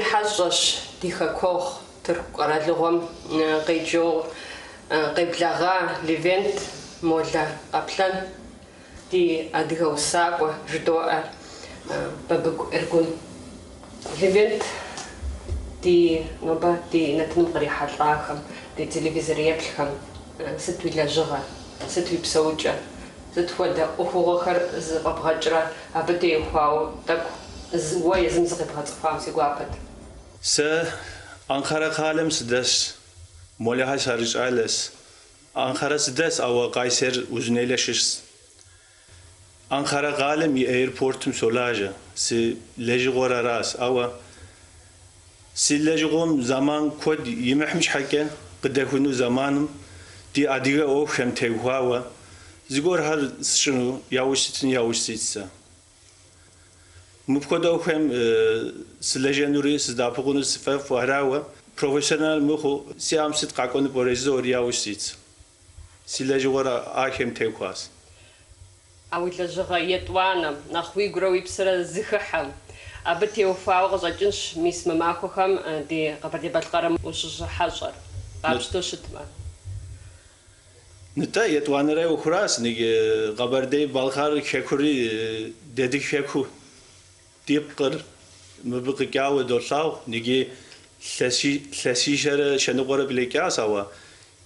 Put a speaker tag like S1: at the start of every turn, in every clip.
S1: хьэщӏэщ ди хэкуэгъу Тырку къэралыгъуэм къикӏыу къеблэгъа Левент Молэ Къаплъэн, ди адыгэ усакӏуэ жыдоӏэ Бабыгу Эргун. Левент, ди нобэ ди нэтыным кърихьэлӏахэм, ди телевизор еплъхэм сыт уи лэжьыгъэ, сыт уи псэукӏэ, сыт хуэдэ ӏуэхугъуэхэр зэфӏэбгъэкӏрэ абы теухуауэ тӏэкӏу уэ езым зыкъебгъэцӏыхуам си гуапэт.
S2: Сэ Анкара къалэм сыдэс, Молэхэ сарищӏалэс. Анкара сыдэс, ауэ Къайсэр Узунейлэ щыщс. Анкара къалэм и аэропортым солажьэ, си лэжьыгъуэр аращ, ауэ си лэжьыгъуэм зэман куэд имыхьым щхьэкӏэ къыдэхуну зэманым ди адыгэ ӏуэхухэм теухуауэ зыгуэрхэр сщӏыну яужь ситыну яужь ситщ сэ. Мыпхуэдэ ӏуэхухэм сылэжьэнури сыздэӏэпыкъуну сфӏэфӏу арауэ, профессионал мыхъуу си ӏэм сыт къакӏуэну пӏэрэ жызоӏэри яужь ситщ. Си лэжьыгъуэр ахэм теухуащ.
S1: А уи лэжьыгъэ етӏуанэм, нэхъ уигурэ уи псэрэ зыхыхьэм, абы теухуауэ къыщӏэкӏынщ мис мы махуэхэм ди Къэбэрдей-Балъкъэрым ущыщыхьэщӏэр, къапщтэу щытмэ.
S2: Нтӏэ, етӏуанэрей ӏуэхуращ, нэг Къэбэрдей-Балъкъэр хэкури дэ ди хэку ди пкъыр мыбы къикӏауэ долъагъу, ныги илъэсищэрэ щэныкъуэрэ блэкӏащ, ауэ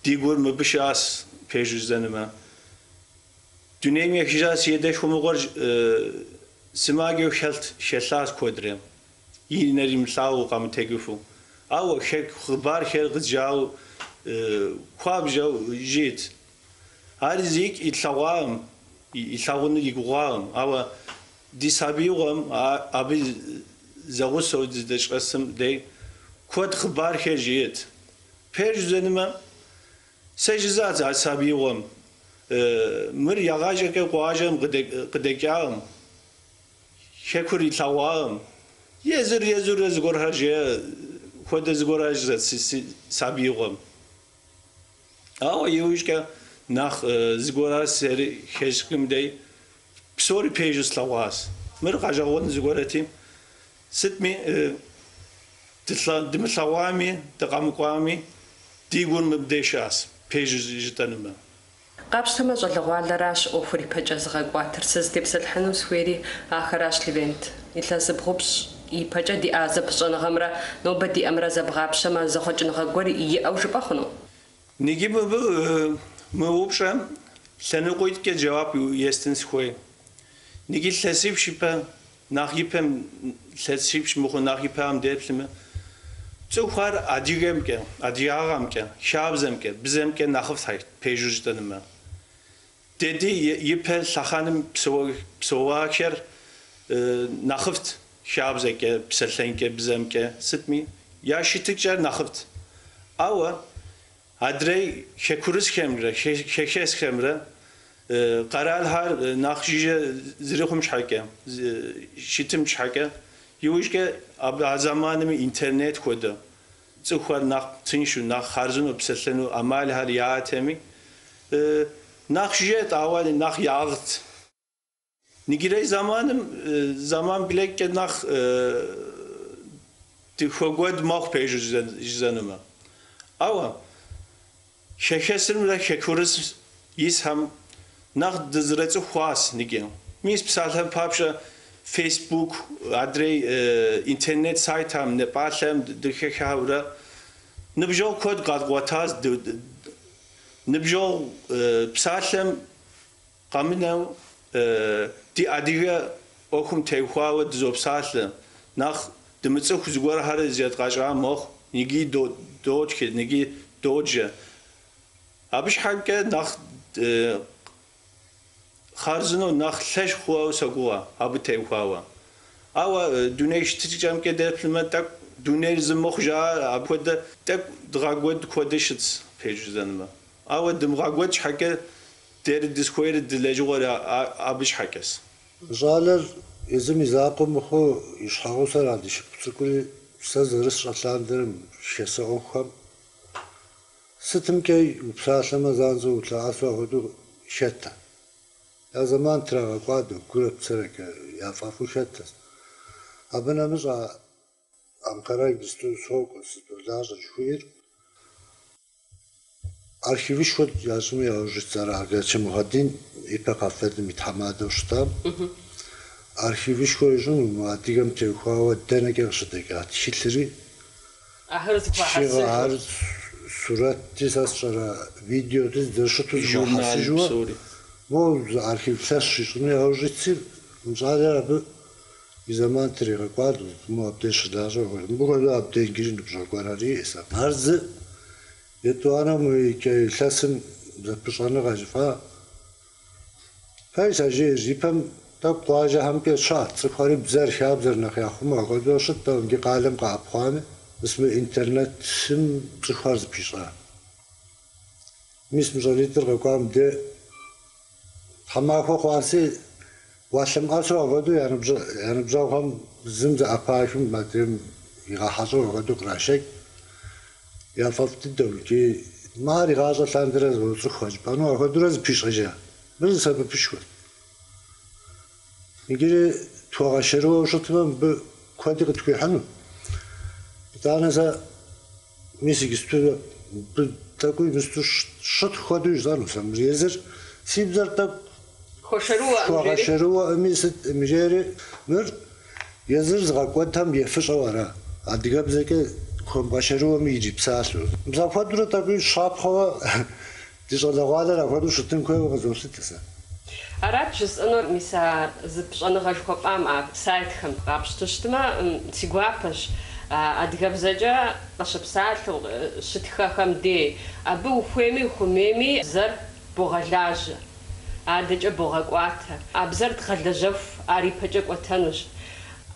S2: ди гур мыбы щыӏащ пэжу жызӏэнумэ. Дунейм ехыжа си адэшхуэ мыгъуэр сымаджэу хэлът, хэлъащ куэдрэ, и нэр имылъагъуу къэмытэджыфу. Ауэ хэку хъыбархэр къызжаӏэу хуабжьу жиӏэт. Ар зикӏ илъэгъуакъым, илъагъуну и гугъуакъым, ауэ ди сабиигъуэм абы зэгъусэу дыздэщӏэсым дей куэд хъыбархэр жиӏэт. Пэжу жызӏэнумэ, сэ жызӏат а сабиигъуэм, мыр ягъащӏэкӏэ къуажэм къыдэкӏакъым, хэкур илъэгъуакъым, езыр езурэ зыгуэрхэр жеӏэ, хуэдэ зыгуэрхэр жызӏэт си сабиигъуэм. Ауэ иужькӏэ нэхъ зыгуэрхэр сэри хэсщӏыкӏым дей псори пэжу слъэгъуащ. Мыр гъэщӏэгъуэн зыгуэрэти, сытми дымылъэгъуами, дыкъэмыкӏуами, ди гур мыбдеж щыӏэщ, пэжу жытӏэнумэ.
S1: Къапщтэмэ, щӏалэгъуалэращ ӏуэхур ипэкӏэ зыгъэкӏуатэр. Сызытепсэлъыхьыну схуейри ахэращ, Левент. Илъэс зыбгъупщӏ ипэкӏэ диӏа зэпыщӏэныгъэмрэ нобэ диӏэмрэ зэбгъапщэмэ, зэхъуэкӏыныгъэ гуэр иӏэу жыпӏэ хъуну?
S2: Ныги мыбы мы упщӏэм лъэныкъуитӏкӏэ жэуап естын сыхуей. Ныги илъэсипщӏ ипэ, нэхъ ипэм, илъэсипщӏ мыхъу нэхъ ипэм деплъымэ, цӏыхухэр адыгэмкӏэ, адыгагъэмкӏэ, хабзэмкӏэ, бзэмкӏэ нэхъыфӏт пэжу жытӏэнумэ. Дэди ипэ лъэхъэнэм псэуахэр нэхъыфӏт хабзэкӏэ, псэлъэнкӏэ, бзэмкӏэ, сытми я щытыкӏэр нэхъыфӏт. Ауэ адрей хэкурысхэмрэ хэхэсхэмрэ къэралхэр нэхъ жыжьэ зэрыхъум щхьэкӏэ, щытым щхьэкӏэ, иужькӏэ абы а зэманми интернет хуэдэ цӏыхухэр нэхъ тыншу, нэхъ хъарзынэу псэлъэну ӏэмалхэр яӏэтэми, нэхъ жыжьэт, ауэ нэхъ яӏыгът. Ныгирей зэманым зэман блэкӏкӏэ нэхъ дыхуэгуэд мэхъу пэжу жызӏэнумэ. Ауэ хэхэсымрэ хэкурыс исхэм нэхъ дызэрыцӏыху хъуащ ныги. Мис псалъэм папщӏэ Facebook, адрей интернет сайтхэм, напалъэм дыхыхьэурэ ныбжьэгъу куэд къэдгъуэтащ. Ныбжьэгъу псалъэм къэмынэу ди адыгэ ӏуэхум теухуауэ дызопсалъэ. Нэхъ дымыцӏыху зыгуэрхэр зэдгъэщӏа мэхъу, ныги дотхэ, ныги доджэ. Абы щхьэкӏэ нэхъ хъарзынэу, нэхъ лъэщ хъууэ согугъэ абы теухуауэ. Ауэ дуней щытыкӏэмкӏэ деплъмэ, тӏэкӏу дунейр зы мыхъу жаӏэ, апхуэдэ тӏэкӏу дгъэгуэд хуэдэ щытщ, пэжу жызӏэнумэ. Ауэ дымыгъэгуэд щхьэкӏэ дэри дызыхуейр ди лэжьыгъуэр абы щхьэкӏэс.
S3: Щӏалэр езым и закъуэ мыхъуу, и щхьэгъусэр а ди шыпхъу цӏыкӏури сэ зэрысщӏэ лъандэрэм хасэ ӏуэхухэм сытымкӏэ упсалъэмэ занщӏэу улъэӏэсу апхуэдэу хэтэ. Я зэман трагъэкӏуадэу, гурэ псэрэкӏэ яфӏэфӏу хэтэщ. Абы нэмыщӏ а. Анкара иджыпсту сокӏуэ, сыдолажьэ жыхуиӏэр. Архивышхуэ ящӏыну яужь итщ ар Гачи Мухьэдин ипэ КАФФЕД-м и тхьэмадэу щытам. Архивышхуэ ищӏыну мы адыгэм теухуауэ дэнэкӏэ къыщыдэкӏа тхылъри,
S1: Ахэр
S3: тхыгъэ, ар сурэтти, сэ сщӏэрэ видеоти зэрыщыту
S2: Журнал
S3: зэхуахьэсыжуэ,
S2: псори.
S3: мо зы архив лъэщ ищӏыну яужь итщи, мы щӏалэр абы и зэман тригъэкӏуадэу, мо абдеж щылажьэу хуэдэу. Мыбы хуэдэу абдеж иджыри ныбжьэгъу гуэрхэр иӏэщ. Ар зы етӏуанэу мы икӏэ илъэсым зэпыщӏэныгъэ жыфӏа. Пэжщ, а жиӏэр, ипэм тӏэкӏу къуажэхэмкӏэ щыӏэт, цӏыхухэри бзэр, хабзэр нэхъ яхъумэ, апхуэдэу щытт, ауэ иджы къалэм къэӏэпхъуами, мис мы интернетым цӏыхухэр зыпищӏа. Мис мы щӏалитӏыр къэкӏуам де тхьэмахуэ хъуаси, уалъэмыӏэсу апхуэдэу я ныбжьэгъухэм зым зэӏэпахым, адрейм игъэхьэщӏэу апхуэдэу кърашэкӏ. Яфӏэфӏ дыдэу икӏи мар игъащӏэ лъандэрэ зэроцӏыхухэ жыпӏэну апхуэдэурэ зыпищӏэжа. Мыр зы сэбэпышхуэт. Иджыри тхуэгъэшэрыуэу щытмэ, мыбы куэди къытхуихьыну. Итӏанэ сэ мис иджыпсту мыбы тӏэкӏуи мысту щытхъу хуэдэу жысӏэну сэ мыр езыр си бзэр тӏэкӏу
S1: Хуэшэрыуэкъым жери.
S3: Хуэгъэшэрыуэӏыми сытӏыми жери мыр езыр зыгъэкӏуэдхэм ефыщӏэу ара. Адыгэбзэкӏэ хуэмыгъэшэрыуэми ирипсалъэу. Мис апхуэдэурэ тӏэкӏуи щапхъэуэ ди щӏалэгъуалэр апхуэдэу щытын хуейуэ къызолъытэ сэ.
S1: Арат жысӏэнур, мис а зыпыщӏэныгъэ жыхуэпӏам а сайтхэм къапщту щытмэ, си гуапэщ адыгэбзэкӏэ къыщыпсалъэу щытхэхэм дей. Абы ухуейми ухуэмейми бзэр богъэлажьэ, адэкӏэ богъэкӏуатэ. А бзэр дгъэлэжьэху ар ипэкӏэ кӏуэтэнущ.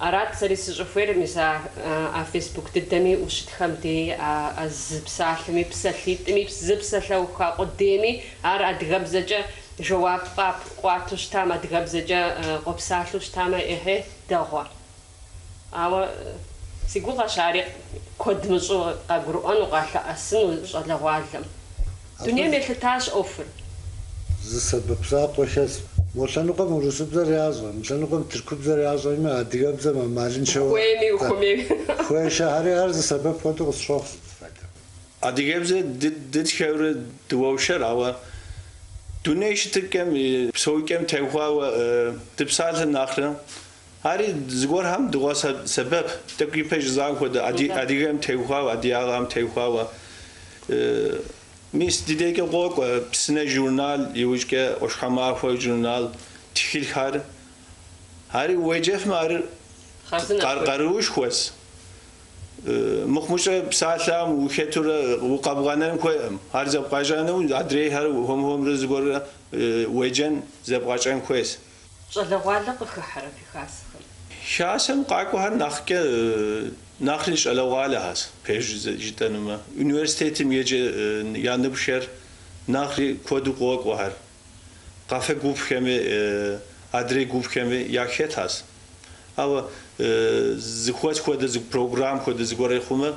S1: Арат сэри сыщӏыхуейр, мис а Фейсбук дыдэми ущытхэм дей а зы псалъэми, псалъитӏми, зы псалъэуха къудейми ар адыгэбзэкӏэ жэуап къап къуату щытам, адыгэбзэкӏэ къопсалъэу щытамэ, эхье, дэгъуэ. Ауэ си гугъэщ ари куэд мыщӏэу къагурыӏуэну, къалъэӏэсыну щӏалэгъуалэм. Дунейм елъытащ ӏуэхур.
S3: Зы сэбэп закъуэ хэлъ. Мо лъэныкъуэм урысыбзэр ящӏэ, мы лъэныкъуэм тыркубзэр ящӏэми, адыгэбзэм ӏэмалыншэуэ
S1: Ухуейми, ухуэмейми.
S3: Хуешэхэри ар зы сэбэп хуэдэу къысщохъу сыт хуэдэу.
S2: Адыгэбзэ дытхэурэ дыуэушэр, ауэ дуней щытыкӏэм, псэукӏэм теухуауэ дыпсалъэ нэхърэ, ари зыгуэрхэм дыгъуэ сэбэп, тӏэкӏу ипэ жызӏам хуэдэ адыгэм теухуауэ, адыгагъэм теухуауэ. Мис ди декӏэ къокӏуэ Псынэ журнал, иужькӏэ ӏуащхьэмахуэ журнал, тхылъхэр. Ари уеджэфмэ, ар
S1: Хъарзынэщ.
S2: къаруушхуэщ. Мыхъумыщӏэ псалъэм ухэтурэ укъэбгъэнэн хуейкъым. Ар зэбгъэщӏэну, адрейхэр хуэм-хуэмурэ зыгуэрэ уеджэн зэбгъэщӏэн хуейщ.
S1: Щӏалэгъуалэ къыхыхьэрэ фи хасэхэм?
S2: Хасэм къакӏуэхэр нэхъкӏэ нэхъри щӏалэгъуалэхэщ, пэжу жытӏэнумэ. Университетым еджэ я ныбжьхэр нэхъри куэду къокӏуэхэр. Къафэ гупхэми, адрей гупхэми яхэтащ. Ауэ зыхуэс хуэдэ зы программ хуэдэ зыгуэрэ хъумэ,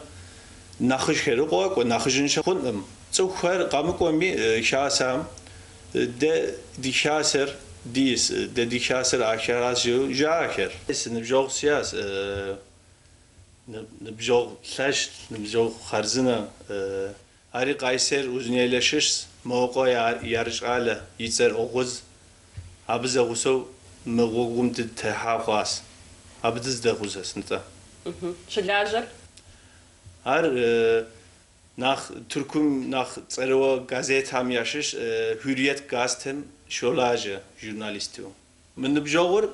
S2: нэхъыжьхэри къокӏуэ, нэхъыжьыншэ хъункъым. Цӏыхухэр къэмыкӏуэми хасэм дэ ди хасэр дис, дэ ди хасэр ахэращ жаӏэхэр. Сыныбжьэгъу сиӏэщ, ныбжьэгъу лъэщ, ныбжьэгъу хъарзынэ. Ари Къайсэр Узуняйлэ щыщщ, Мэуэкъуэ ярыщӏалэ, и цӏэр Огъуз. Абы зэгъусэу мы гъуэгум дытехьа хъуащ. Абы дыздэгъусэщ, нтӏэ.
S1: Щылажьэр?
S2: Ар нэхъ Тыркум нэхъ цӏэрыӏуэ газетхэм ящыщ Hürriyet газетым щолажьэ журналисту. Мы ныбжьэгъур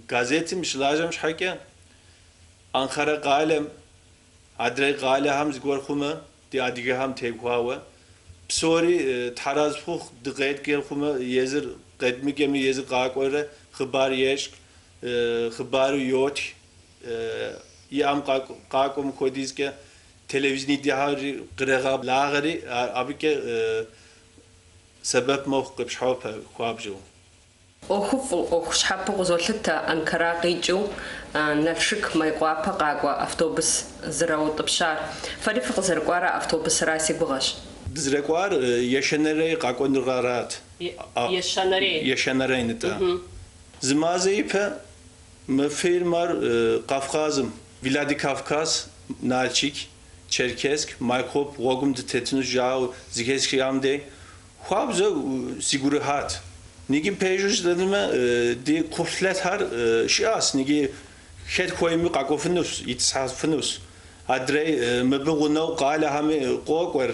S2: газетым щылажьэм щхьэкӏэ Анкара къалэм, адрей къалэхэм зыгуэр хъумэ, ди адыгэхэм теухуауэ, псори Тхьэр арэзы пхухъу дыкъеткӏэ хъумэ, езыр къедмыкӏэми езыр къакӏуэрэ хъыбар ещӏ, хъыбару йотх, и ӏэм къакӏуэм хуэдизкӏэ телевидениехэр кърегъэблагъэри, абыкӏэ сэбэп мэхъу къыпщхьэпэ хуабжьу.
S1: ӏуэхуфӏу, ӏуэху щхьэпэу къызолъытэ Анкара къикӏыу Налшык, Майкъуапэ къакӏуэ автобус зэраутӏыпщар. Фэри фыкъызэрыкӏуар а автобусыра си гугъэщ.
S2: Дызэрыкӏуар ещанэрей къакӏуэнур арат.
S1: Ещанэрей.
S2: Ещанэрей, нтӏэ. Зы мазэ ипэ мы фирмэр Кавказым Владикавказ, Налчик, Черкесск, Майкоп гъуэгум дытетыну жаӏэу зыхэсхам дей хуабжьу сигу ирихьат. Ниги пэжу жытӏэнумэ, ди кхъухьлъэхэр щыӏэщ, ниги хэт хуейми къакӏуэфынущ, итӏысхьэфынущ. Адрей мыбы гъунэгъу къалэхэми къокӏуэр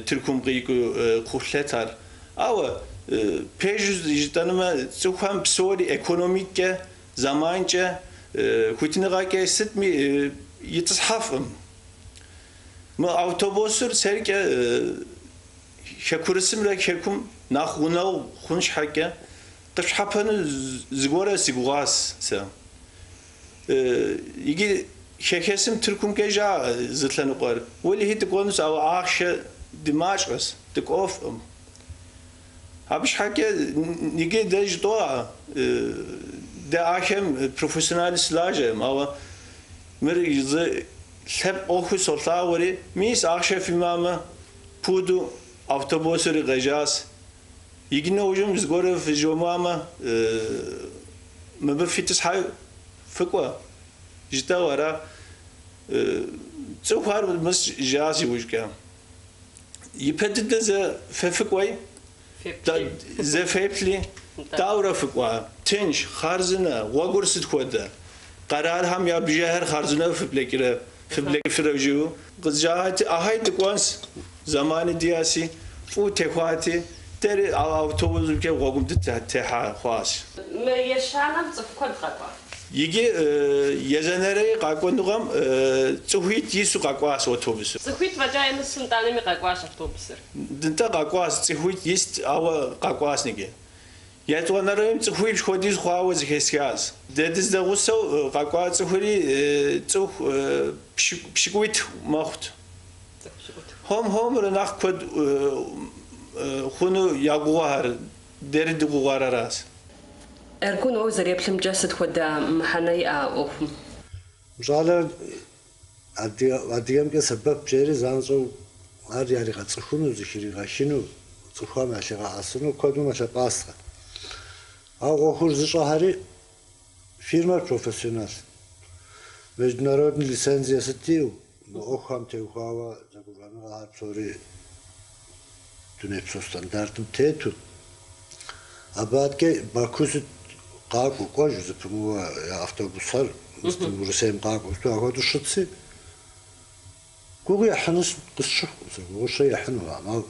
S2: Тыркум къикӏыу кхъухьлъэхэр. Ауэ пэжу жытӏэнумэ, цӏыхухэм псори экономиккӏэ, зэманкӏэ, хуитыныгъэкӏэ сытми итӏысхьэфӏым. Мы автобусыр сэркӏэ хэкурысымрэ хэкум нэхъ гъунэгъу хъун щхьэкӏэ къыщхьэпэну зыгуэрэ си гугъащ сэ. Иджы хэхэсым Тыркумкӏэ жаӏэ зы лъэныкъуэр. Уэлэхьи дыкӏуэнущ, ауэ ахъшэ ди мащӏэщ, дыкӏуэфӏым. Абы щхьэкӏэ иджы дэ жытӏоӏэ, дэ ахэм профессионал сылажьэм, ауэ мыр зы лъэпкъ ӏуэхуу солъагъури, мис ахъшэ фимыӏэмэ, пуду автобусыр къежьащ. Иджы нэужьым зыгуэрэ фыжомыӏэмэ, мыбы фитӏысхьэ фыкӏуэ, жытӏэу ара. Цӏыхухэр мыс жаӏащ иужькӏэ. Ипэ дыдэ зэ фэ фыкӏуэй, зэ феплъи, дауэрэ фыкӏуа? Тынш, хъарзынэ, гъуэгур сыт хуэдэ? Къэралхэм я бжэхэр хъарзынэ фыблэкӏрэ, фыблэкӏыфрэ жиӏэу. Къызжаӏати, ахьай дыкӏуэнщ, зэмани диӏэси, фӏыуэ техуати, дэри автобусымкӏэ гъуэгум дытехьа хъуащ.
S1: Мы ещанэм цӏыху куэд къэкӏуа?
S2: Иджы езанэрей къакӏуэныгъэм цӏыхуитӏ ису къэкӏуащ автобусыр.
S1: Цӏыхуитӏ фӏэкӏа имысу нтӏанэми къэкӏуащ автобусыр.
S2: Нтӏэ къэкӏуащ, цӏыхуитӏ ист, ауэ къэкӏуащ ниги. Етӏуанэрейм цӏыхуипщӏ хуэдиз хъуауэ зыхэсхащ. Дэ дыздэгъусэу къэкӏуа цӏыхури цӏыху пщыкӏуитху мэхъут. Хуэм-хуэмурэ нэхъ куэд хъуну я гугъэхэр, дэри ди гугъэр аращ.
S1: Эргун, уэ узэреплъымкӏэ сыт хуэдэ мыхьэнэ иӏэ а ӏуэхум?
S3: Щӏалэр адыгэмкӏэ сэбэп жери занщӏэу ар яригъэцӏыхуну, зыхригъэхыну, цӏыхухэм ялъигъэӏэсыну куэду мэлъэпӏасэ. Ауэ ӏуэхур зыщӏэхэри фирмэр профессионал. Международный лицензие сыт иӏэу, мы ӏуэхухэм теухуауэ зэгурыӏуэныгъэхэр псори дунейпсо стандартым тету. Абы аткӏэ Баку сыт къакӏуэу, кӏуэжу зэпымыууэ я автобусхэр Урысейм къакӏуэу сыту апхуэдэу щытси, гугъу ехьыну къысщыхъукъым сэ, гугъущэ ехьынукъым. Ауэ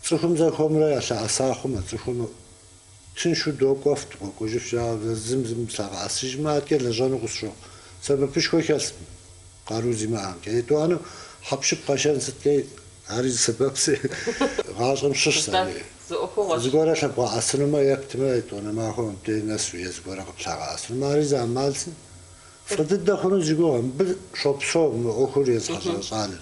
S3: цӏыхум зэхуэмрэ ялъэӏэса хъумэ, цӏыхум тыншу докӏуэф, дыкъокӏуэжыф жаӏэу зым зым лъагъэӏэсыжмэ, аткӏэ лэжьэну къысщохъу. Сэбэпышхуэ хэлъкъым къару зимыӏэмкӏэ. Етӏуанэу хьэпшып къэшэн сыткӏэ ари зы сэбэпси гъащӏэм щыщ ари. Зыгуэрэ лъэбгъэӏэсынумэ ептымэ, етӏуанэ махуэм абдей нэсу е зыгуэрэ къыплъагъэӏэсынумэ, ари зы ӏэмалси. Фӏы дыдэ хъуну зи гугъэ, мыбы щопсэу мы ӏуэхур езыхьэжьа щӏалэр.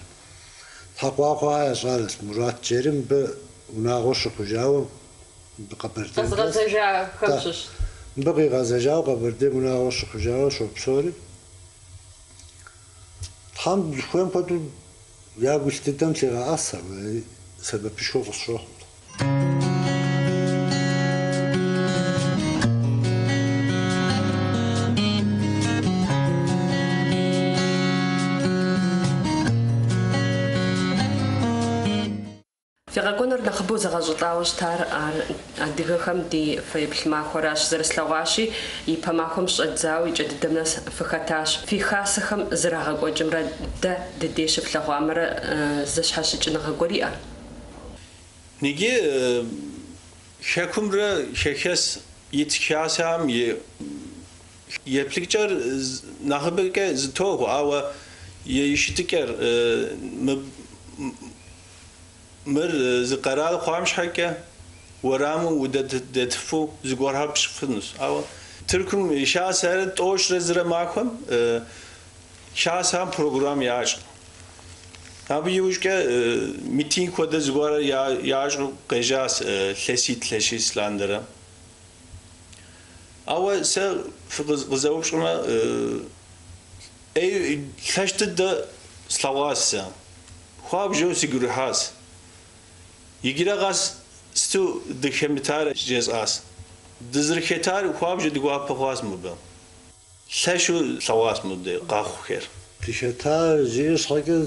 S3: Тхьэкъуахъуэ я щӏалэщ Мурат жери мыбы унагъуэ щыхъужауэ мыбы Къэбэрдейм дэс.
S1: Къэзыгъэзэжахэм щыщ.
S3: Мыбы къигъэзэжауэ Къэбэрдейм унагъуэ щыхъужауэ щопсэури. Тхьэм зыхуейм хуэдэу ягу илъ дыдэм лъигъэӏэс, абы сэбэпышхуэ къысщохъу.
S1: Фи къэкӏуэнур нэхъыбэу зэгъэщӏылӏауэ щытар ар адыгэхэм ди фэеплъ махуэращ зэрыслъэгъуащи, ипэ махуэм щӏэдзауэ икӏэ дыдэм нэс фыхэтащ. Фи хасэхэм зэрагъэкӏуэкӏымрэ дэ дыдей щыфлъэгъуамрэ зэщхьэщыкӏыныгъэ гуэр иӏэ?
S2: Ниги хэкумрэ хэхэс ит хасэхэм и еплъыкӏэр нэхъыбэкӏэ зэтохуэ, ауэ и щытыкӏэр мыр зы къэрал хъуам щхьэкӏэ уэрамым удэтыфу зыгуэрхэр пщӏыфынущ. Ауэ Тыркум хасэр 91 махуэм хасэхэм программ ящӏ. Абы иужькӏэ митинг хуэдэ зыгуэр ящӏу къежьащ лъэситӏ, лъэсищ лъандэрэ. Ауэ сэ фыкъызэупщӏмэ, ӏей лъэщ дыдэ слъэгъуащ сэ. Хуабжьу сигу ирихьащ. Иджырэ къэс сыту дыхэмытар жесӏащ. Дызэрыхэтар хуабжьу ди гуапэ хъуащ мыбы. Лъэщу лъэгъуащ мыбдеж къэхъухэр.
S3: Дыхэта жиӏэ щхьэкӏэ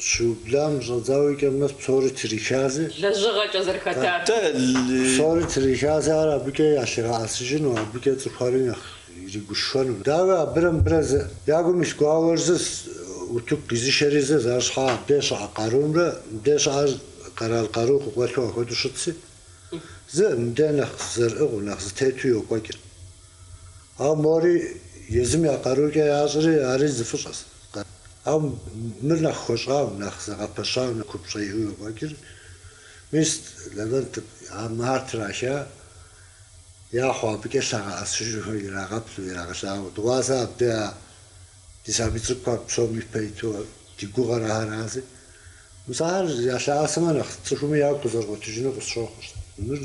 S3: щыублам щӏэдзауэ икӏэм нэс псори трихази.
S1: Лэжьыгъэкӏэ зэрыхэтар.
S3: Псори трихази, ар абыкӏэ ялъигъэӏэсыжыну, абыкӏэ цӏыхухэри нэхъ иригушхуэну. Дауи, абырэ мыбырэ зы я гум илъ гуауэр зы, утыку къизышэри зы, арщхьа абдеж щыӏэ къарумрэ мыбдеж щыӏэр къэрал къару къыкъуэлъу апхуэдэу щытси, зы мыбдеж нэхъ зэрыӏыгъыу, нэхъ зытету йокӏуэкӏыр. Ауэ мори езым я къарукӏэ ящӏри, ари зы фӏыщӏэщ. Ауэ мыр нэхъ хуэщӏауэ, нэхъ зэгъэпэщауэ, нэхъ купщӏэ иӏэу йокӏуэкӏыр. Мис Левент ар траха, яхъу абыкӏэ лъагъэӏэсыжу ирагъэплъу, ирагъэлъагъуу. Дыгъуасэ абдеж а ди сабий цӏыкӏухэр псом ипэ иту ди гугъэр ахэращи. Мис ахэр ялъэӏэсмэ, нэхъ цӏыхуми ягу къызэрыгъуэтыжыну къысщохъур. Мыр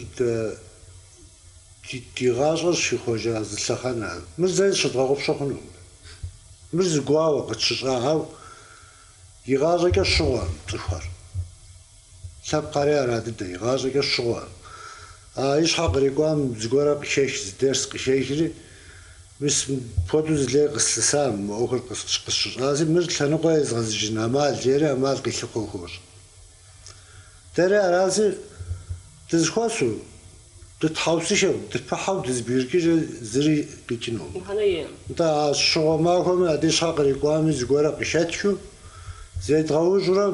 S3: ди гъащӏэр щихъуэжа зы лъэхъэнэ. Мыр зэи зыщыдгъэгъупщэ хъунукъым. Мыр зы гуауэ къытщыщӏа, ауэ игъащӏэкӏэ щыгъуэкъым цӏыхухэр. Лъэпкъхэри ара дыдэ, игъащӏэкӏэ щыгъуэкъым. А и щхьэ кърикӏуам зыгуэрэ къыхех, зы дерс къыхехри, мис мыпхуэдэу зы лей къыслъыса, мы ӏуэхур къысщыщӏаси, мыр лъэныкъуэ езгъэзыжын ӏэмал жери ӏэмал къилъыхъуэу хуощӏ. Дэри арази дызэхуэсу, дытхьэусыхэу, дыпыхьэу дызэбгрыкӏыжу зыри къикӏынукъым. Нтӏэ, а щыгъуэ махуэми а ди щхьэ кърикӏуами зыгуэрэ къыхэтхыу, зедгъэужьурэ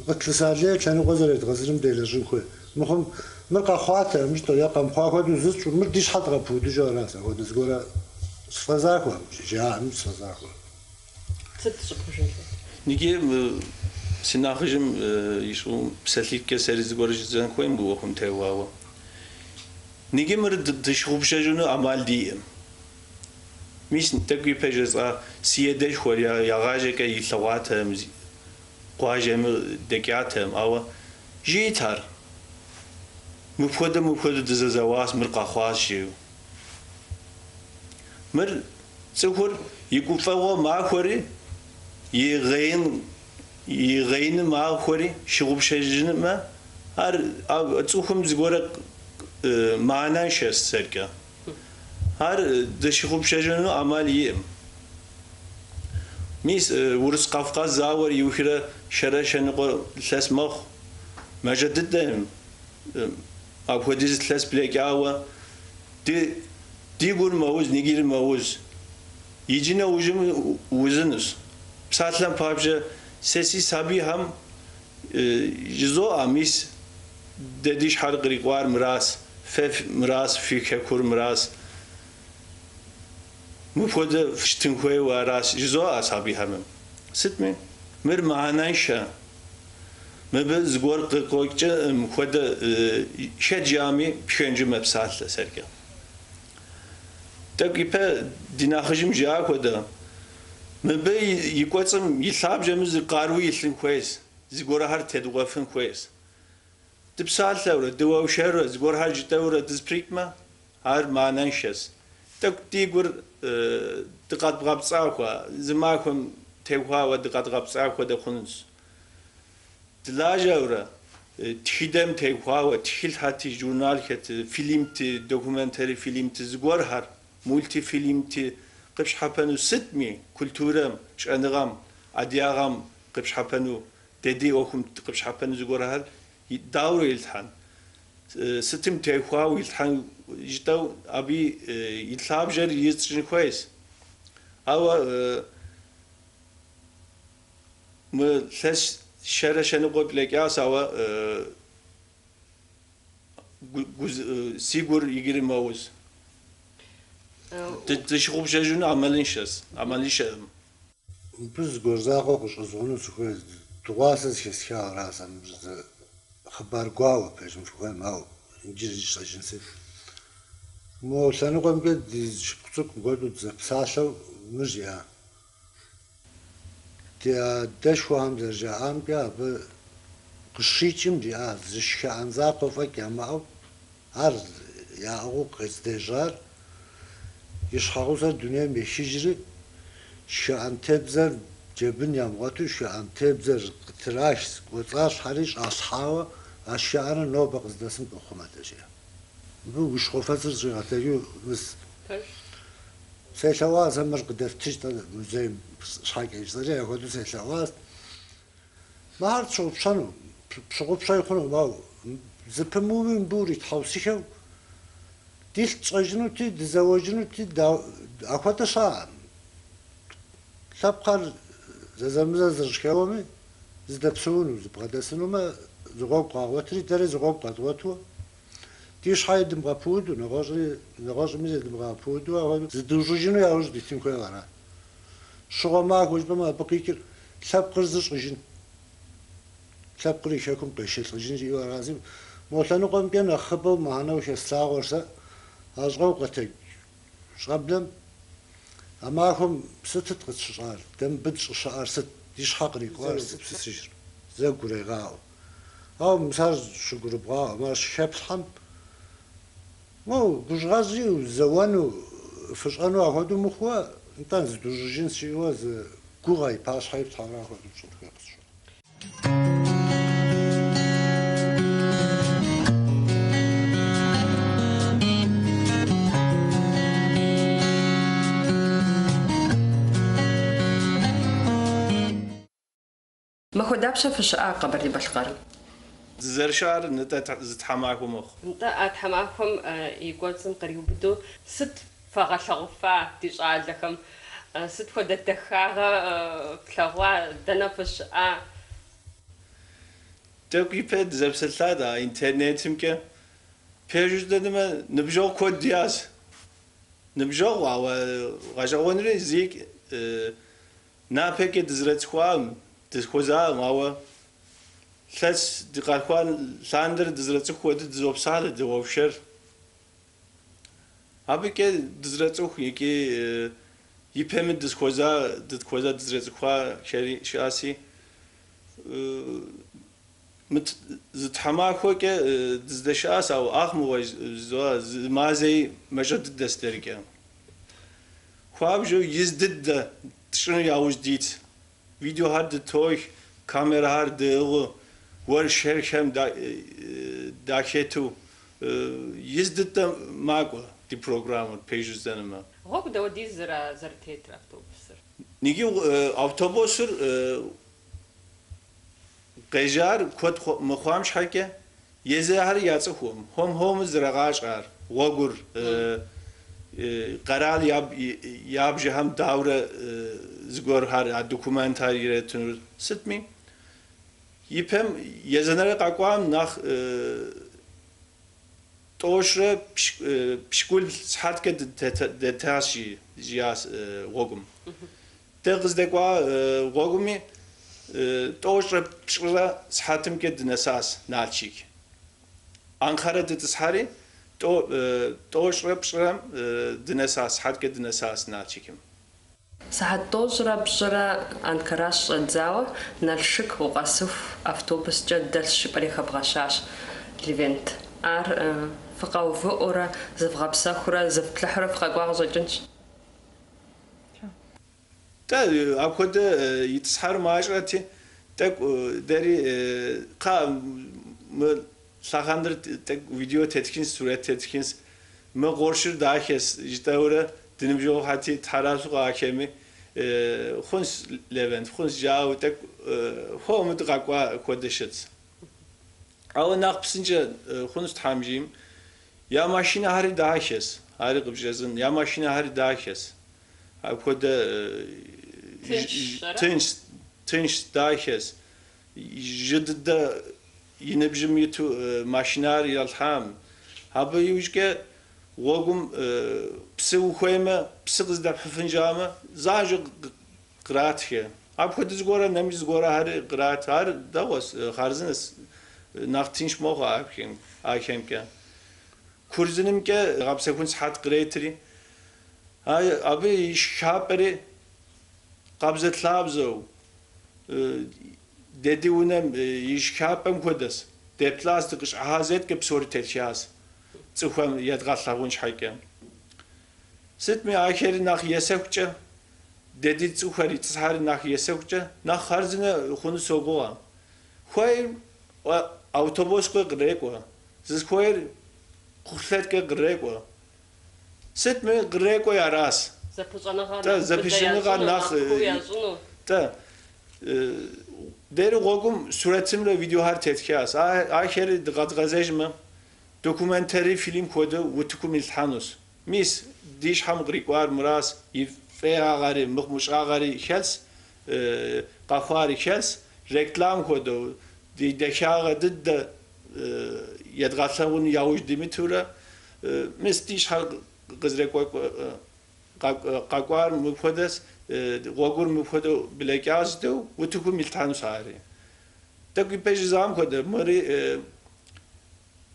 S3: къытлъыса лейр лъэныкъуэ зэредгъэзыным делэжьын хуей. Мыхъум, мыр къэхъуатэкъым жытӏэу е къэмыхъуа хуэдэу зытщӏу, мыр ди щхьэ дгъэпудыжу аращ, апхуэдэ зыгуэрэ сфӏэзахуэкъым, жаӏэми сфӏэзахуэкъым.
S1: Сыт щӏыбгъужын хуейр?
S2: Иджы си нэхъыжьым ищӏу псалъитӏкӏэ сэри зыгуэр жысӏэн хуейм мы ӏуэхум теухуауэ. Иджы мыр дыщыгъупщэжыну ӏэмал диӏэм. Мис тӏэкӏу ипэ жысӏа си адэшхуэр ягъащӏэкӏэ илъэгъуатэкъым, къуажэми дэкӏатэкъым, ауэ жиӏэт ар. Мыпхуэдэ дызэзэуащ, мыр къэхъуащ, жиӏэу. Мыр цӏыхур и гуфӏэгъуэ махуэри, и гъеин махуэри щыгъупщэжынымэ, ар цӏыхум зыгуэрэ мыхьэнэншэщ сэркӏэ. Ар дыщыгъупщэжыну ӏэмал иӏэм. Мис Урыс-Кавказ зауэр иухрэ щэрэ щэныкъуэ илъэс мэхъу. Мащӏэ дыдэм апхуэдиз илъэс блэкӏауэ ди гур мэуз, иджыри мэуз. Иджы нэужьым узынущ. Псалъэм папщӏэ, сэ си сабийхэм жызоӏэ, мис дэ ди щхьэр кърикӏуар мыращ, фэ мыращ, фи хэкур мыращ. Мыпхуэдэ фыщытын хуейуэ аращ, жызоӏэ сабийхэм. Сытми, мыр мыхьэнэншэ. Мыбы зыгуэр къыкъуэкӏэ мыпхуэдэ хэт жаӏэми пхэнжу мэпсалъэ сэркӏэ. Тӏэкӏу ипэ ди нэхъыжьым жиӏа хуэдэ, мыбы и кӏуэцӏым и лъабжьэм зы къару илъын хуейщ, зыгуэрхэр тедгъуэфын хуейщ. Дыпсалъэурэ, дыуэршэрурэ, зыгуэрхэр жытӏэурэ дызэпрыкӏмэ, ар мыхьэнэншэщ. Тӏэкӏу ди гур дыкъэдгъэпцӏахуэ, зы махуэм теухуауэ дыкъэдгъэпцӏа хуэдэ хъунущ. Дылажьэурэ, тхыдэм теухуауэ, тхылъхэти, журналхэти, фильмти, документари фильмти, зыгуэрхэр, мультифильмти къыпщхьэпэну сытми, культурэм, щӏэныгъэм, адыгагъэм къыпщхьэпэну, дэ ди ӏуэхум къыпщхьэпэну зыгуэрхэр дауэрэ илъхьэн? Сытым теухуауэ илъхьэн жытӏэу абы и лъабжьэр итщӏын хуейщ. Ауэ мы илъэс щэрэ щэныкъуэ блэкӏащ, ауэ си гур иджыри мэуз. Дыщыгъупщэжыну ӏэмалыншэщ, ӏэмалыншэкъым.
S3: Мыбы зыгуэр закъуэ къыщӏызгъуну сыхуей, дыгъуасэ зэхэсха аращ мыбы зы хъыбар гуауэ пэжым фыхуейм, ауэ иджыри жысӏэжынси. Мо лъэныкъуэмкӏэ ди шыпхъу цӏыкӏу мыпхуэдэу дызэпсалъэу мыр жиӏа. Ди адэшхуэхэм зэрыжаӏамкӏэ, абы къыщикӏым жиӏа, зы шхыӏэн закъуэ фӏэкӏ ямыӏэу, ар яӏыгъыу къыздежьар, и щхьэгъусэр дунейм ехыжри, шхыӏэн тебзэр джэбын ямыгъуэту, шхыӏэн тебзэр къытрах, кӏуэцӏалъхьэри щӏалъхьауэ, а шхыӏэныр нобэ къыздэсым дохъумэ дэ, жиӏа. Мыбы уи щхъуэфэцыр зыщӏигъэлъэжу мыс. Селъэӏуащ, сэ мыр къыдэфтыж-тӏэ музейм щхьэкӏэ жысӏэри, апхуэдэу селъэӏуащ. Мыхэр тщыгъупщэну, пщыгъупщэ хъунукъым, ауэ зэпымыууи мыбы уритхьэусыхэу дилъ тщӏэжынути, дызэуэжынути, апхуэдэ щыӏэкъым. Лъэпкъхэр зэзэмызэ зэщӏыхэуэми, зыдэпсэуну, зыбгъэдэсынумэ, зы гъуэгу къагъуэтри, дэри зы гъуэгу къэдгъуэту, ди щхьэи дымыгъэпуду, нэгъуэщӏри, нэгъуэщӏми зедмыгъэпуду, апхуэдэу зыдужьыжыну яужь дитын хуейуэ ара. Щыгъуэ махуэ жыпӏэмэ, абы къикӏыр лъэпкъыр зы щӏыжын, лъэпкъыр и хэкум къешэлӏэжын жиӏэу арази, мо лъэныкъуэмкӏэ нэхъыбэу мыхьэнэу хэслъагъуэр сэ а щӏэуэ къэтэдж щӏэблэм а махуэм сытыт къытщыщӏар, дэ мыбы дыщӏыщыӏэр сыт, ди щхьэ кърикӏуар сыт псысыжыр, зэгурегъаӏуэ. Ауэ мис ар щыгурыбгъаӏуэм, ар щыхэплъхьэм, мо гужьгъэжьи зэуэну, фыщӏэну апхуэдэу мыхъууэ, нтӏэ зыдужьыжынщ жиӏэуэ зы гугъэ и пащхьэ иплъхьэурэ апхуэдэу пщӏын хуей къысщохъу.
S1: Махуэ дапщэ фыщыӏа Къэбэрдей-Балъкъэрым?
S2: Дызэрыщыӏар нтӏэ зы тхьэмахуэ мэхъу.
S1: Нтӏэ, а тхьэмахуэм и кӏуэцӏым къриубыдэу сыт фагъэлъэгъуфа ди щӏалэхэм? Сыт хуэдэ дахагъэ флъэгъуа, дэнэ фыщыӏа?
S2: Тӏэкӏу ипэ дызэпсэлъат а интернетымкӏэ. Пэжу жытӏэнумэ, ныбжьэгъу куэд диӏащ. Ныбжьэгъу, ауэ гъэщӏэгъуэнри зикӏ напэкӏэ дызэрыцӏыхуам, дызыхуэзакъым, ауэ лъэс дыкъалъхуа лъандэрэ дызэрыцӏыху хуэдэу дызопсалъэ, дыуэршэр. Абыкӏэ дызэрыцӏыху икӏи ипэми дызыхуэза, дытхуэза дызэрыцӏыхуахэри щыӏэси, мы зы тхьэмахуэкӏэ дыздэщыӏащ, ауэ ах мыгъуэ зы мазэи мащӏэ дыдэщ дэркӏэ. Хуабжьу из дыдэ тщӏыну яужь дит. Видеохэр дытох, камерэхэр дыӏыгъыу, уэршэрхэм дахэту из дыдэ макӏуэ ди программэр пэжу жысӏэнумэ.
S1: Гъуэгу дауэдизрэ зэрытетыр автобусыр?
S2: Иджы автобусыр къежьар куэд мыхъуам щхьэкӏэ езыхэр яцӏыхукъым, хуэм-хуэму зрагъащӏэ ар, гъуэгур къэрал ябжэхэм даурэ зыгуэрхэр, а документхэр иретынур сытми. Ипэм езанэрэ къэкӏуам нэхъ тӏощӏрэ пщыкӏубл сыхьэткӏэ дытетащ, жиӏащ гъуэгум. Дэ къыздэкӏуа гъуэгуми 133 сыхьэтымкӏэ дынэсащ Налшык. Анкара дытӏысхьэри 133-м дынэсащ, сыхьэткӏэ дынэсащ Налшыкым.
S1: Сыхьэт 133 Анкара щыщӏэдзауэ Налшык укъэсыху автобускӏэ дэлъщ жыпӏэри хэбгъэщащ, Левент. Ар фыкъэувыӏэурэ, зывгъэпсэхурэ, зыфплъыхьурэ фыкъэкӏуа къыщӏэкӏынщ.
S2: Тӏэ, апхуэдэ итӏысхьэр мащӏэти, тӏэкӏу дэри кхъа мы лъэхъэнэр тӏэкӏу видео тетхынщ, сурэт тетхынщ, мы къуршыр дахэщ жытӏэурэ ди ныбжьэгъухьэти, тхьэращӏу ахэми хъунщ, Левент, хъунщ жаӏэу тӏэкӏу хуэму дыкъэкӏуа хуэдэ щытщ. Ауэ нэхъ псынщӏэ хъунщ Тхьэм жиӏэм. Я машинэхэри дахэщ, ари къыбжесӏэн, я машинэхэри дахэщ. Апхуэдэ тынш, тынш дахэщ. Жьы дыдэ и ныбжьым иту машинэр иралъхьам. Абы иужькӏэ гъуэгум псы ухуеймэ, псы къыздэпхьыфын жаӏэмэ, занщӏэу къратхэ. Апхуэдэ зыгуэрэ нэмыщӏ зыгуэрэхэри кърат. Ар дэгъуэщ, хъарзынэщ, нэхъ тынш мэхъу ахэмкӏэ. Курзынымкӏэ гъэпсэхун сыхьэт къретри, абы и шхапӏэри къабзэлъабзэу, дэ ди унэм и шхапӏэм хуэдэщ. Деплъащ, дыкъыщӏыхьа зэткӏэ псори телъхащ, цӏыхухэм едгъэлъагъун щхьэкӏэ. Сытми ахэри нэхъ есэхукӏэ, дэ ди цӏыхухэр итӏысхьэри нэхъ есэхукӏэ, нэхъ хъарзынэ хъуну согугъэ. Хуейр автобускӏэ кърекӏуэ, зыхуейр кхъухьлъатэкӏэ кърекӏуэ. Сытми кърекӏуэ аращ.
S1: Зэпыщӏэныгъэр
S2: Тӏэ,
S1: нэхъ быдэ
S2: зэпыщӏэныгъэр
S1: ящӏыну,
S2: нэхъ,
S1: нэхъ куу ящӏыну.
S2: Тӏэ, дэри гъуэгум сурэтымрэ видеохэр тетхащ. Ахэри дыкъэдгъэзэжмэ, документари фильм хуэдэу утыкум итлъхьэнущ. Мис, ди щхьэм кърикӏуар мыращ, и фӏейгъэри, мыхъумыщӏагъэри хэлъщ, къэхъуари хэлъщ, реклам хуэдэу, ди дахагъэ дыдэ едгъэлъэгъуну яужь димытурэ, мис ди щхьэр къэкӏуар мыпхуэдэщ, гъуэгур мыпхуэдэу блэкӏащ жытӏэу утыкум итлъхьэнущ ари. Тӏэкӏу ипэ жызӏам хуэдэ, мыри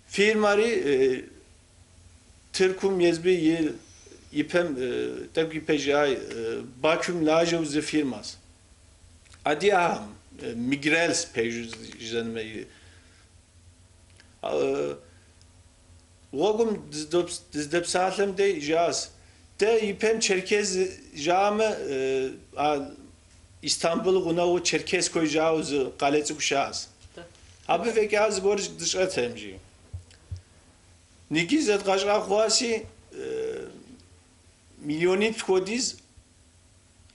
S2: фирмэри Тыркум езби и ипэм тӏэкӏу ипэ жиӏа Бакум лажьэу зы фирмэщ. Адыгэхэм Мигрелс пэжу жызӏэнумэ. Гъуэгум дыздэпсалъэм дей жиӏащ. Дэ ипэм Черкес жаӏэмэ, а Истамбыл гъунэгъуу Черкесской жаӏэу зы къалэ цӏыкӏу щыӏэщ. Абы фӏэкӏа зыгуэр дыщӏэтэм жи. Ныджы зэдгъэщӏа хъуаси, миллионитӏ хуэдиз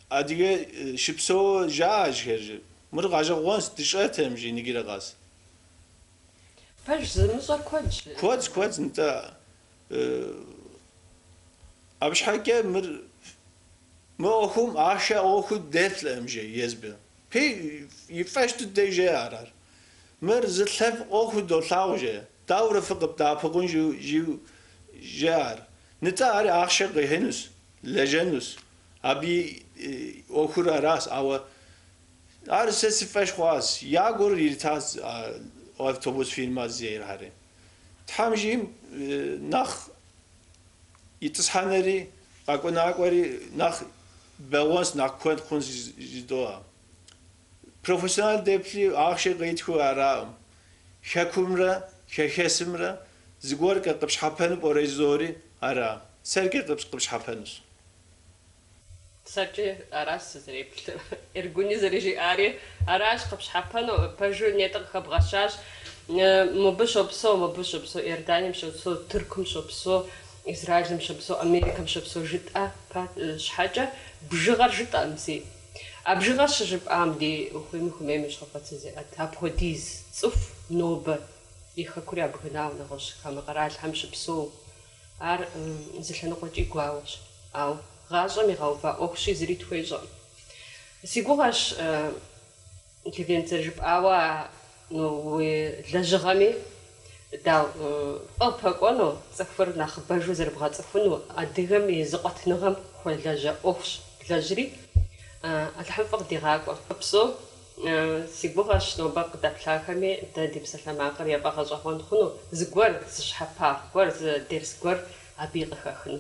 S2: адыгэ щыпсэу жаӏэ жыхэр жи. Мыр гъэщӏэгъуэнщ, дыщӏэтэм жи ныджырэ къэс.
S1: Пэж зымыщӏэр куэдщ.
S2: Куэдщ, куэдщ, нтӏэ. Абы щхьэкӏэ мыр мы ӏуэхум ахъшэ ӏуэхуу деплъӏым жи езбы. Пи и фӏэщ дыдэ жеӏэ ар. Мыр зы лъэпкъ ӏуэхуу долъагъу жеӏэ. Дауэрэ фыкъыбдэӏэпыкъун жиӏэу жеӏэ ар. Нтӏэ ар ахъшэ къихьынущ, лэжьэнущ. Абы и ӏуэхур аращ, ауэ ар сэ си фӏэщ хъуащ. Я гур иритащ автобус фирмэ зейхэри. Тхьэм жиӏэм нэхъ итӏысхьэнэри, къакӏуэ-накӏуэри нэхъ бэгъуэнщ, нэхъ куэд хъунщ жыдоӏэ. Профессионал деплъи ахъшэ къитхыу аракъым. Хэкумрэ хэхэсымрэ зыгуэркӏэ къыпщхьэпэну пӏэрэ жызори ара. Сэркӏэ къыпщхьэпэнущ.
S1: Сэркӏэ аращ сызэреплъыр. Эргуни зэрыжиӏари аращ къыпщхьэпэну, пэжу нетӏэ къыхэбгъэщащ. Мыбы щопсэу, мыбы щопсэу, Иорданием щопсэу, Тыркум щопсэу, Израилым щопсэу, Америкэм щопсэу жытӏэ щхьэкӏэ бжыгъэр жытӏэм зи. А бжыгъэр щыжыпӏам ди ухуейми ухуэмейми щхьэфэцыр зеӏэт. Апхуэдиз цӏыху нобэ и хэкур ябгынауэ нэгъуэщӏ хамэ къэралхэм щыпсэу. Ар зы лъэныкъуэкӏи гуауэщ. Ауэ гъащӏэм игъэува ӏуэхущи зыри тхуещӏэкъым. Си гугъэщ, Левент зэрыжыпӏауэ, уи лэжьыгъэми дауэ фӏы пэкӏуэну, цӏыхур нэхъыбэжу зэрыбгъэцӏыхуну, адыгэм и зэкъуэтыныгъэм хуэлэжьэ ӏуэхущ блэжьри, Алыхьым фӏы къыдигъакӏуэ. Упсэу, си гугъэщ нобэ къыдэплъахэми дэ ди псалъэмакъыр яфӏэгъэщӏэгъуэн хъуну, зыгуэр, зы щхьэпагъ гуэр, зы дерс гуэр абыи къыхэхыну.